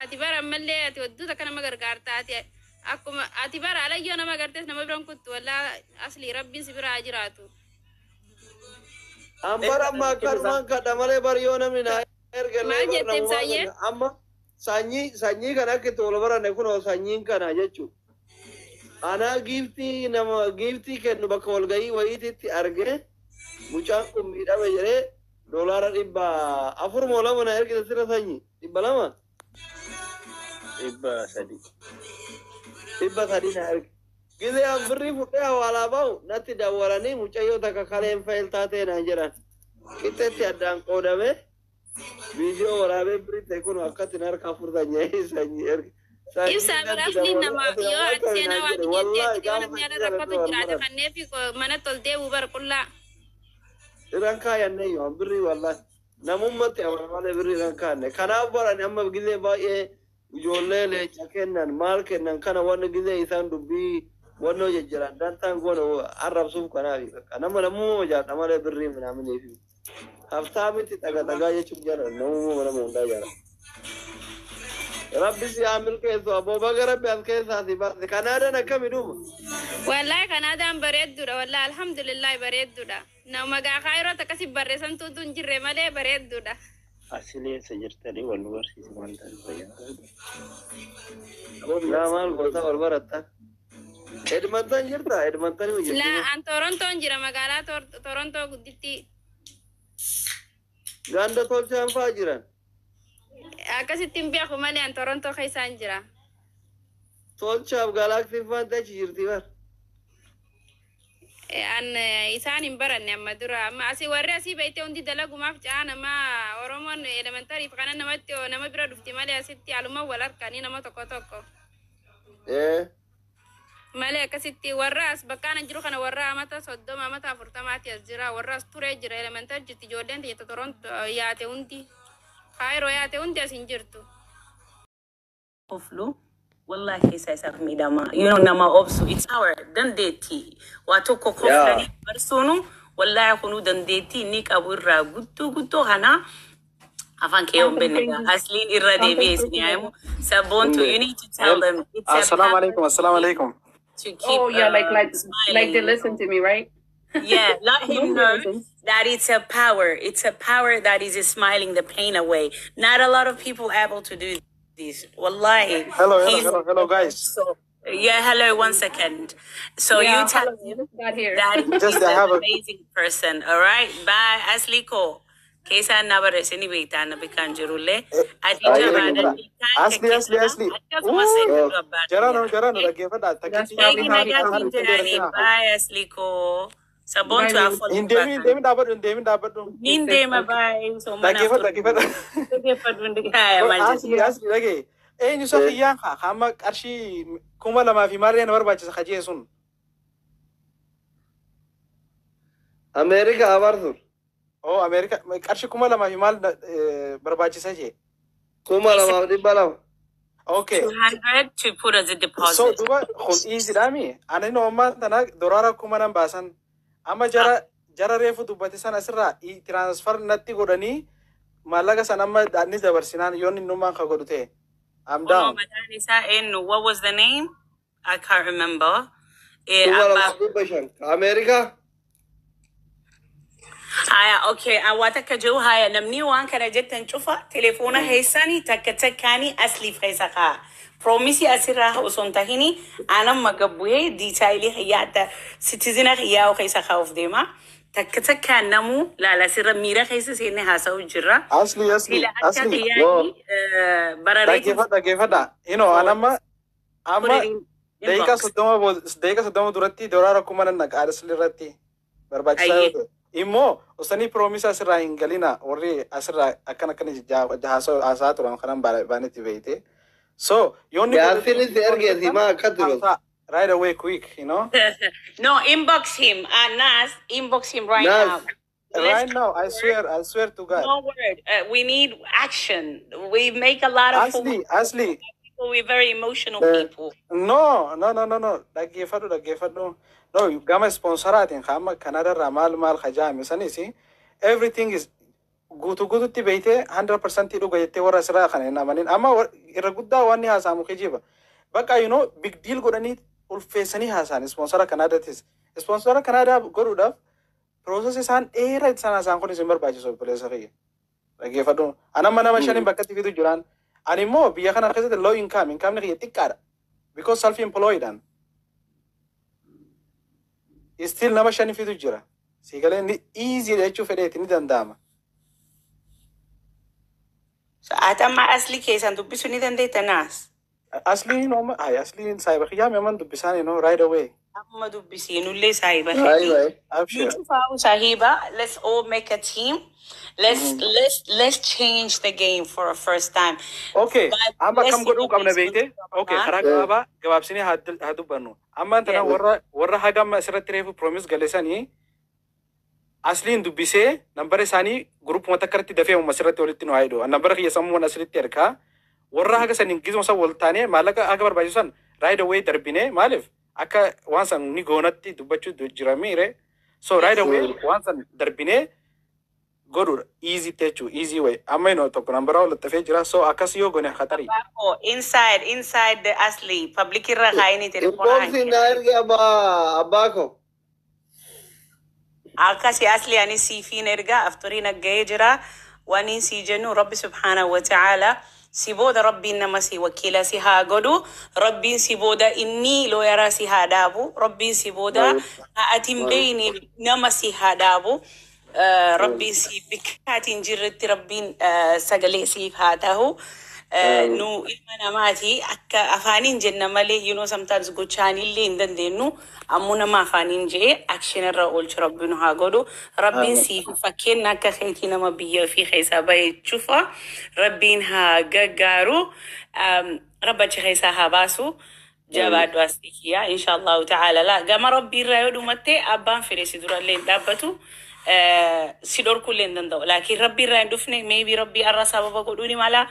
Ati bara ammallee ati wadduu takka nama gargaarta. Ati akkuma ati bara alayyoo nama gartees nama biran kuttu. Wallaa Asli, Rabbiin si bira haa jiraatu. An bara amma akkanumaan kadha malee, bar yoo namni naa ergallee Maal bar jette, namumaa Ibsaayyee? kenna. Amma sanyii kana akka itti wal baranne kunoo sanyiin kana jechuudha. Anaa giiftii nama giiftii kennu bakka walgahii wayiititti argee, mucaan kun miidhame jedhee $400 moo lama na ergite sira, sanyii 200. 300. 300 na erge. Gizee an birrii fudhee hawaalaa bahu natti dawwalanii, mucayyoo takka kaleen fail taatee naan jedhan. Qixxeetti addaan qoodame, viidiyoo waraabee birrii ta'e kun akkatti harka afur sanyii erge. Ibsaa bara asliin nama yoo ati seenaa waa biyyeetti ergite, yoo namni ala rakkatu jiraate kanneefi manatti ol deebi'u bara qullaa. Irraan kaayanne yoo an birrii, wallahi namummatti amana malee birrii irraan kaanne. Kanaaf barani amma gizee baay'ee ijoollee leenca kennan maal kennan kana, wanni gizee isaan dubbii wannoo jejjiran dantaan goone arrabsuuf. Kanaaf bakka nama namummaa jaadha malee birrii minaaminiif haftaamitti dhaga dhagaa jechuun jaalladha. Namummaa nama hundaa jaalladha. Rabbi si haa milkeessu, aboo baga Rabbi as keessaa si baase. Kanaadaan akkami duuba? Wallahi Kanaadaan bareedduudha. Wallahi alhamdulillahi bareedduudha. Nama gaafa yeroo akkasi barreessantuutu hin jirre malee bareedduudha. Asilee eessa jirtanii wal nu barsiise waan ta'eef fayyaa. Naa maal goota wal baratta? Edmonton jirta? Edmonton hojjetti. Laa, an Torontoon jira, magaalaa Torontoo gudditti. Ganda tolchaan fa'aa jiran. Akkasitti hin beeku malee an Torontoo keessaan jira. Tolchaaf Galaxy fa'aan achi jirti bar. An isaan hin baranne amma dura. Amma asii warri asii beeyte hundi dalagumaaf caa nama Oromoon elementary kana namatti nama bira dhufti malee asitti aluma wal harkanii nama tokko tokko. Malee akkasitti warra as bakkaan jiru kana warra amata 30, amata 40ti as jira. Warra as turee jira, elementary jirti ijoolleen tiyya Torontoo yaate hundi. Kaayiroo yaate hundi as hin jirtu. Koflu wallahi keessa isaaf miidhama. Nama obsu, it's our dandeettii waa tokko koflanii barsuunu. Wallahi kunuu dandeettii inni qabu irraa guddoo guddoo kana afaan kee hin beekne asliin irra deebi'ee isin yaa'imu. Sabboontu, you need to tell them it's a Assalamu power alaikum. Assalamu alaikum. to keep Oh yeah, like like like they smiling. listen to me, right? Yeah, let him Nobody know listens. That it's a power. It's a power that is smiling the pain away. Not a lot of people able to do this. Wallahi. Hello, hello, He's hello, hello, guys. So yeah, hello, one second. So you Yeah, tell hello, him you just got here. that Just he's I an have a amazing person. All right. Bye. Asliko. Keessa na barreessini beektaa na beekan jirullee. Ati Ayyee, jabaadha. dhaggeeffadha. Asli, asli, asli. Akkasumas Uu, abbaan jarano, jarano, dhaggeeffadha. That's Takkitti probably Eegi how he nagaatiin comes to jedhanii, dheeratina. bye Asliko. Sabboontu Bye, haa baby. follow Hin deemin, hin back. deemin, dhaabbadhu, hin deemin, dhaabbadhu. Nin deema, bye. So manaaf Dhaggeeffadhu, dhaggeeffadhu. dhaggeeffadhu hundi kaaya maal jedhu. Asli, asli, dhagee. Eenyu isa kiyyaan haa hamma qarshii 2000 fi maallee na barbaachisa kajee sun. Ameerika abartur. Oo, Ameerika qarshii 2000 fi maal barbaachisa jee. 2200. Okay. 200 to put as a So deposit. duba kun easy dhaami. Ani ammaa tana doolaara 1000 nan baasan. Amma jara reefu dubbate sana asirraa transfer natti godhanii maallaqa san amma ni dabarsinaan yoon innummaan ka godhu ta'e. I'm Kunoo down. mataan isaa eenyu? What was the name? I can't remember. Eh, kuma abbaa lamaaf dhibba shan. Ameerikaa. Haya, okay. Waa takka jiru, haya, namni waan kana jettan cufa telefoona keessanii takka takkaanii asliif keessa kaa'a. Promise asirraa osoo hin tahini anamma gabbu'ee detailii xiyyaata citizen xiyyaa keessa kaa'uuf deema. Takka takkaan namuu laala, asirra miira keessa seennee haasa'u jirra. Asli, asli, Sila akka asli. xiyyaanii barareetiin Dhaggeeffadha, dhaggeeffadha. Inoo anamma put amma it in daqiiqaa inbox. 30 booda, daqiiqaa 30 duratti $10,000 nan naqa asli irratti barbaachisaa yoo Ayyee. ta'e. Immoo osanii promise asirraa hin galina, warri asirraa akkana akkana haasaa turan kanan baanetti beeyte. So yoonni Jaarsiin si ergeesi maa akkatti lolta? Right away, quick. No, inbox him. Nas, inbox him right now. Nas. Let's Right now, I swear, I swear to God. No word. We need action. We make a lot of Asli, asli. people. We're very emotional people. No, no, no, no, no. Dhaggeeffadhu, dhaggeeffadhu. No, gama sponsoraatiin amma Kanadaarraa maal maal hajaame sanis everything is Guutuu guututti beeytee 100% dhuga jettee warra asirraa kana hin amanin. Amma irra guddaa waan ni haasa'amu kijiba. Bakka big deal godhanii ulfeessanii haasa'an sponsor Kanaadatis. Sponsor Kanaadaa godhuudhaaf process isaan dheeraa isaan haasa'an kun isin barbaachisu, obboleessa kiyya. Dhaggeeffadhu. Ani amma nama shanin bakka itti fidu jiraan. Ani immoo biyya kana keessatti low income, income kiyya xiqqaadha. Because self employed an. Still nama shanin fidu jira. Siigalee ni easy jechuu fedheeti ni danda'ama. Ati amma Asli keessan dubbisuu ni dandeetta naas? Asliin oma ay, Asliin saayiba kiyyaa meeman dubbisaan right away. Amma dubbisiinullee saahiba Ayi keeti. baye. Abshir. Beautiful sahiba. Let's all make a team. Let's change the game for a first time. Okay, But amma let's akkam godhuu qabna beeyte? Okay, karaa gabaabaa gabaabsinee haa dubbannu. Ammaan tana warra haga amma asirratti reefu promise galesanii Asliin dubbisee nambara isaanii groupuma takka irratti dafee uumma asirratti walitti nu haa hidhu. Nambara kiyya sammuun asirratti ergaa. Warra haga saniin gizuma san wal taanee maallaqa haga barbaachisu san right away darbinee, maaliif akka waan san ni goonatti dubbachuu jira miire. So right away waan san darbinee godhuudha. Easy jechuu, easy way. Amma tokko nambara ol laxxafee jira. So akkas yoo gone khatarii. Oh, inside the Asli public irra kaayini telefoona. Inboxii naa erge, abbaa ko. Akkasi Asli, ani siifiin ergaa afturii nagga'ee jira. Waan sii jennu, Rabbi subhaanahu wa ta'ala si booda Rabbiin nama si wakiila si haa godhu. Rabbiin si booda inni lawyer si haa dhaabu. Rabbiin si booda ati hin beeyne nama si haa dhaabu. Rabbiin si bikka ati hin jirretti Rabbiin sagalee siif haa ta'u. Nu ilma namaati, akka afaaniin jenna malee sometimes gochaanillee hin dandeenyu. Ammoo nama afaaniin jee action irra oolchu Rabbiin haa godhu. Rabbiin siif fakkeenya akka keetii nama biyya ofii keessaa bahee cufa Rabbiin haa gaggaaru. Rabba achi keessaa haa baasu. Jabaadhu asii kiyya, insha Allahu ta'ala. La gama Rabbii irraa yoo dhumatte abbaan fedhe si durallee hin dhaabbatu. Si dhorkuullee hin danda'u. Laakiin Rabbii irraa hin dhufne, maybe Rabbii arra sababa godhuu ni mala.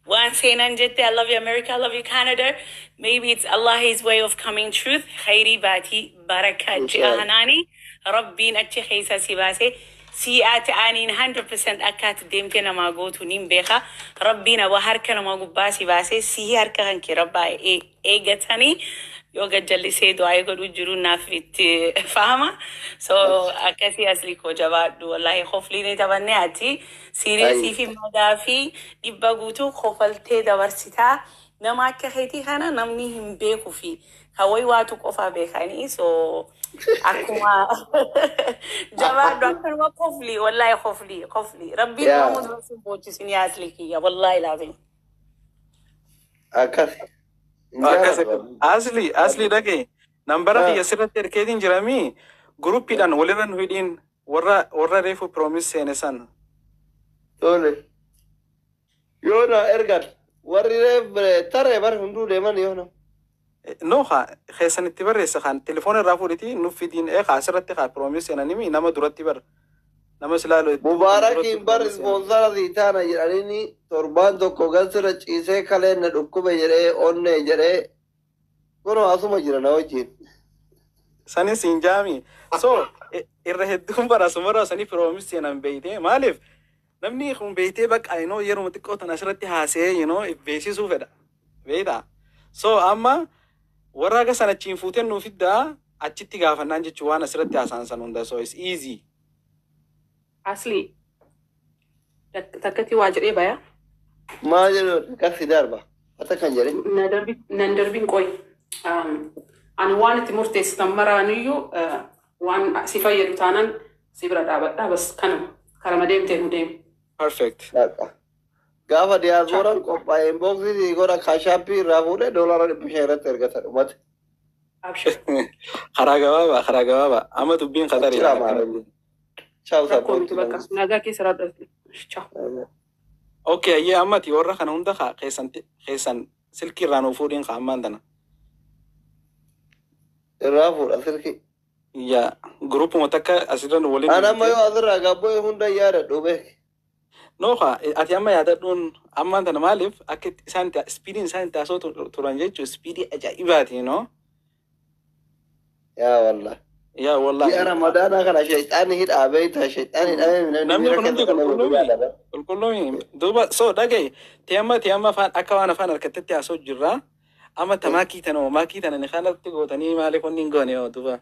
Waan seenan jette, "I love you America, I love you Canada." Maybe it's Allah's way of coming truth. Khayrii baatii barakaa ji'a Inshallah. hanaani. Rabbiin achi keessa si baase. Si ati aniin 100% akka ati deemtee namaa gootu nin beeka. Rabbiin abaa harka namaa gubbaa si baase, si harka kan kee rabbaa eeggatanii yoo gajjallisee du'aa godhuu jiru naaf itti fahama. So akkasii Asli koo, jabaadhu. Wallahi kofliin taphannee ati serious fi madaa fi dhibba guutuu kofaltee dabarsitaa. Nama akka keetii kana namni hin beeku fi hawwaii waatu qofaa beekanii. So akkuma jabaadhu, akkanuma kofli, wallahi kofli kofli. Rabbiin nama dura sin boochisini Asli kiyya, wallahi laazim. Akkas. Akkas Asli, Asli, dhagaye. Nambara kiyya sirratti erkeetiin jiramii groupiidhaan walirra nu hidhiin, warra reefu promise seene san. Tole. Yoo na ergan warri reef tarree bar hunduu deeman yoo na. No, haa keessan itti barreessa kan telefoona irraa fuudhiti nuuf fidiin haa asirratti haa promise seenanii nama duratti bar nama silaalu. Mubaarakiin bar sponsor taana jedhanii torbaan tokko gasirra ciisee kaleen na dhukkube jedhee onnee jedhee kunoo asuma jira na wajjin. Sanis hin jaami. So irra hedduun bara asumarraa sanii promise seenan beeytee, maaliif namni kun beeytee bakka yeroo xiqqoo tana asirratti haasee beeksisuu fedha. Beeytaa. So amma warra aga sana achiin fuutee nuuf fiddaa achitti gaafannaan jechuun waan asirratti haasa'an san hunda, so it's easy. Asli takkatti waa jedhee baya. Maal jedhu akkasi darba. Ata kan jedhe. Nan darbin qoy. Ani waan itti murteessitan maraaniyyuu waan si fayyadu taanaan si bira dhaabadha. Bas kanuma karama deemtee nu deemu. Perfect. Dhaqa. Gaafa diyaaspooraan qophaa'e inboxii godha, Cash Appii irraa fuudhee $500 irratti ergata dhumate. Abshir. Karaa gabaabaa, karaa gabaabaa. Amma dubbiin Jira qatariidha. maara. Ciao. Rakkoo miti Sabboontu. bakka nagaa keessa raadhatu. Ciao. Okay, ayyee ammati warra kana hunda kaa keessan silkii irraa nuuf fuudhiin kaa ammaan tana. Irraa fuudha silkii. Yaa groupuma takka asirra nu waliin. Ani amma yoo asirraa gabboo hunda yaadadhu beek. No, kaa ati amma yaadadhuun ammaan tana, maaliif akka isaan speediin isaan itti haasoo turan jechuun speedii ajaa'ibaati no. Yaa wallah. Yaa Ji'a wallaahi. Ramadaanaa kana shayxaanni hidhaa beektaa, shayxaanni hidhamee namni Namni miira kun hundi keessa kan nama qulqulluumi. yaada. Qulqulluumi. Duuba so dhagaye tiyamma tiyamma afaan akka waan afaan harkattetti haasa'u jirra. Amma tamaakii tana maakii tana ni kanatti gootanii maaliif wanni hin goone yoo duuba.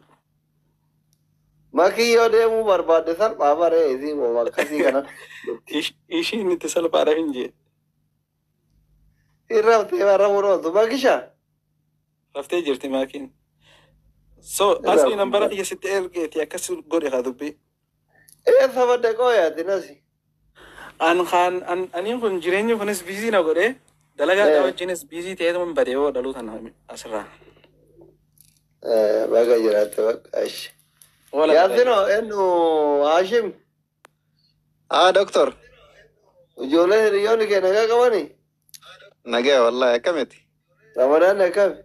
Makii yoo deemuu barbaadde salphaa baree isii moo akkasii kana. Ishiin itti salphaadhaaf hin jee. Irra raftee rafuu ooltu makisha. Raftee jirti maakiin. So asli nambara xiyya sitti ergeeti akkas godhe haa dubbii. Eessa badde qooyaati nasi. An kaan an aniin kun jireenyi kunis biizii na godhe dalagaa wajjinis biizii ta'ee badee yoo dhaluu tana asirraa. Baga jiraatte bakka ashi. Wala Yaasino eenyu Haashim? Ah, doctor. Ijoollee hiriyoonni kee nagaa qabani? Nagaa wallahi, akkamiti? Ramadaan akkami?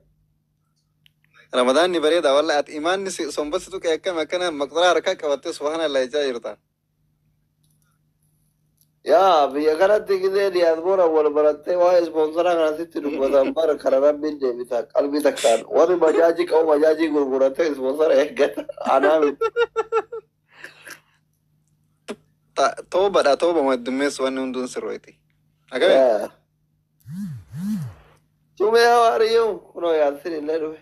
Ramadaanni bareeda wallahi, ati imaanni sombasi tuqe akkami akkana maqxara harkaa qabattee subhaanallah jechaa jirta. Yaa biyya kanatti gisee diyaaspoora wal barattee waa'ee ispoonsaraa kana sitti dubbatan bara kana rabbiin deebisa qalbii takkaan warri bajaajii qabu bajaajii gurguratee ispoonsara eeggata anaa miti. Toobadha, toobama heddummeessu wanni hunduun sirrooti. Akkami? Yaa. Sumee hawaariyyuu kunoo yaassin illee dhufe.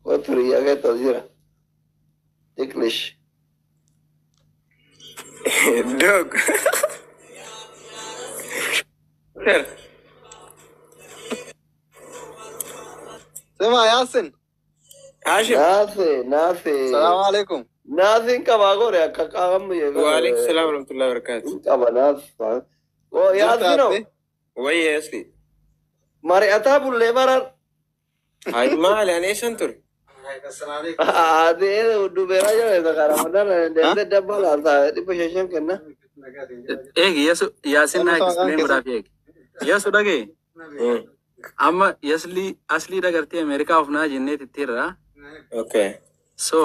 Kottu riyyaa keessa as jira. English. Dog. Sir. Sima Yaasin. Hashim. Naase naase. Salaamu alaikum. Naasiin qabaa godhe akka qaamamu. Waalaikum salam warahmatullahi wabarakatuh. Qaba naas. Oo Jirta Yaasino ati? Wayye asli. Mari'ataa bullee barar. Ay maali ani eessan ture? Adee dubeera jala karaa deemtee dabbaa laaltaa 500 kenna. Eegi yasu yaasin naa Eenyu maqaan explain keessan? godhaaf eegi. Yasu dhagaye amma yasli aslii dhagartee Ameerikaa of naa jennee tittiirra. Okay. So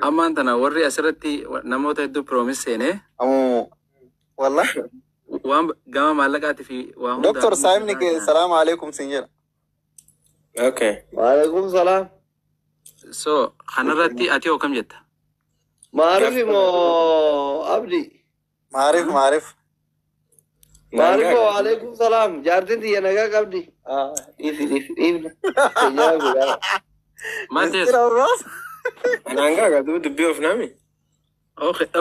ammaan tana warri asirratti namoota hedduu promise seenee Amu wallahi. Waan gama maallaqaatii fi waa hundaa. Doctor saahibni kee salaamu alaikum siin jedha. Okay. Waalaikum salaam. So kanarratti ati hoo kam jetta? Maariif moo Abdi? Maariif maariif. Maariif waalaikum salaam. Jaartiin tiyya nagaa qabdi. Dhiisi dhiisi dhiifna. Tiyyaa godhaa. Maal ta'es? Mistira Urbaas. Anaan gaa duuba dubbii of naami.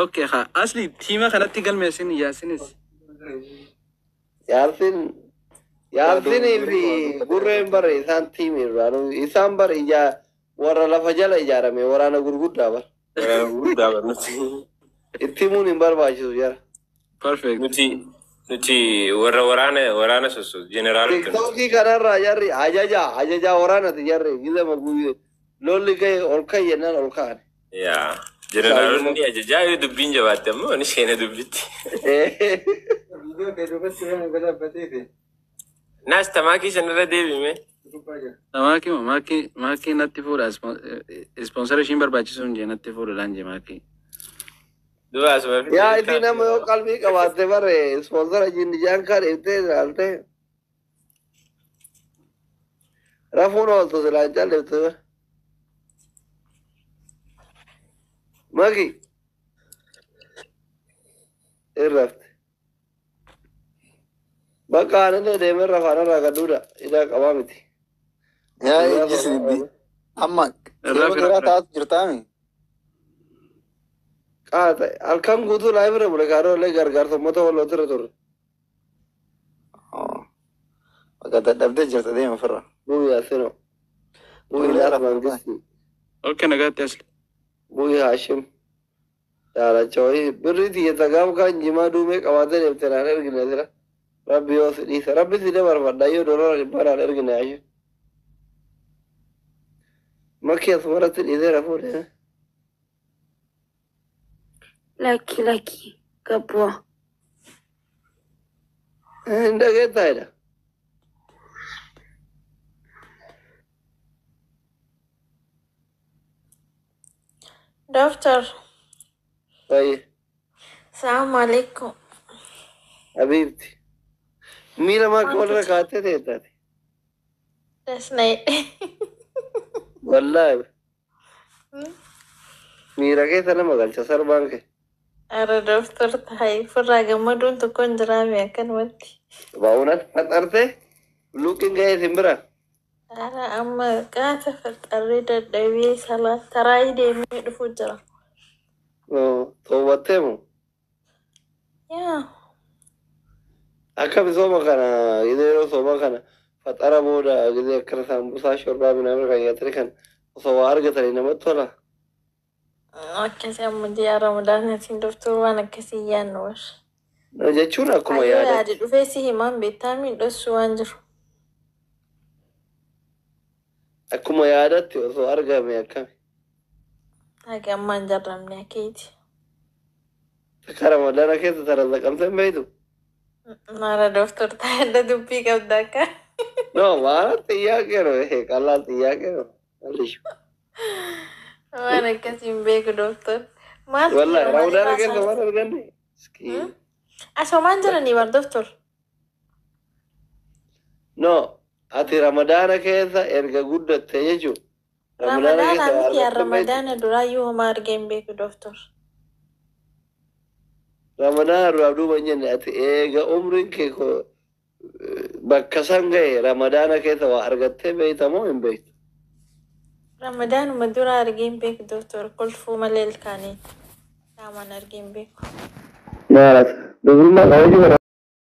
Okay haa asli tiima kanatti galmeessin yaasinis. Yaartiin yaartinii fi gurreen bare isaan tiimii irraa isaan bare ijaa warra lafa jala ijaarame waraana gurguddaa bara. Waraana gurguddaa bara nuti. Itti himuun hin barbaachisu jara. Perfect. Nuti warra waraana sossoos jeneraalota. Tiktookii kanarraa jarri ajaja ajaja waraanati jarri gizama guyyee lolli ga'e ol ka'i jennaan ol ka'an. Yaa jeneraalonni ajajaa yoo dubbiin jabaatte ammoo ni seena dubbitti. Naas tamaakii sanarra deebime. Maakii maakii maakii natti fuudha ispoonsara ishiin barbaachisu hin jee natti fuudha jee maakii. Duba asuma fi. Yaa itti nama yoo qalbii qabaatte bare ispoonsara jinnijaan kan ibtee ilaalte. Rafuun ooltu silaan calliftu. Maki. Irrafte. Bakka aanillee deemee rafaanarraa kan duudha. Idaa qabaa miti. Yaa ejjisi amma yeroo dheeraa taatu jirtaami. Qaata halkan guutuu live irra bule kaadoo illee gargaarsa uummata wallootti irra turre. Bakka dadhabdee jirta deema ofirra. Bu'ii Yaasino. Bu'ii Laaf Mangisti. Okay nagaatti asli. Bu'ii Haashim. Daalacha wayii birri xiyyeessa gaaf kan jimaa duumee qabaatee deemte naan ergine sira. Rabbi yoo si dhiisa. Rabbi si dabarfadha yoo $100 naan ergine Haashim. Makki asumarratti dhiisee rafuu deeme. Lakki lakki gabbu'a. Hin dhageettaa jedha. Doctor, Baay'ee. salaamu alaikum. Habiibti. Miila maakii walirra kaa'attee teettaati. That's nice. Wallaahi. Miira keessa nama galcha sarbaan kee. Ara dooftor taa'ee ofirraa gammaduun tokko hin jiraame akkanumatti. Baa'uunas faxarte luqin ga'ee sin bira. Ara amma qaata faxarree dadhabee salaa taraayii deemee dhufuu jira. Toowwattee moo? Yaa. Akka misooma kana yeroo sooma kana faxara booda gisee akkana saambusaa shorbaa midhaan kan nyaatanii kan osoo waa argatanii namatti tola. Akkasii amma ji'a Ramadaanatiin dooftor waan akkasii yaadnu warra. Jechuun akkuma Hayyoo yaada. Yaade dhufee si himaan beektaa miidhassu waan jiru. Akkuma yaadatti osoo argame akkami. Haga ammaa hin jarramne akeeti. Takka Ramadaana keessa tarazzaqamtee hin beektu. Maara dooftor taa'ee dubbii qabda akka. No, maala xiyyaaqee no, qal'aa xiyyaaqee no. Waan akkasii hin beeku dooftor. Maal Wallahi yeroo maaliif Ramadaana keessa haasa'an? waan arganne. Asoomaan jiranii bar dooftor. No, ati Ramadaana keessa erga guddatte jechuudha. Ramadaana Ramadaana keessa waa miti yaa argattee hin beektu. Ramadaana duraayyuu homaa argee hin beeku dooftor. Ramadaana duraaf duuba hin jenne, ati eega umriin kee bakka san gahe Ramadaana keessa waa argattee beekta moo hin beektu? Ramadaanuma dura argee hin beeku dooftor, kolfuu malee ilkaanii. Qaamaan argee hin beeku. Maalas dubrummaa qaba jechuudha.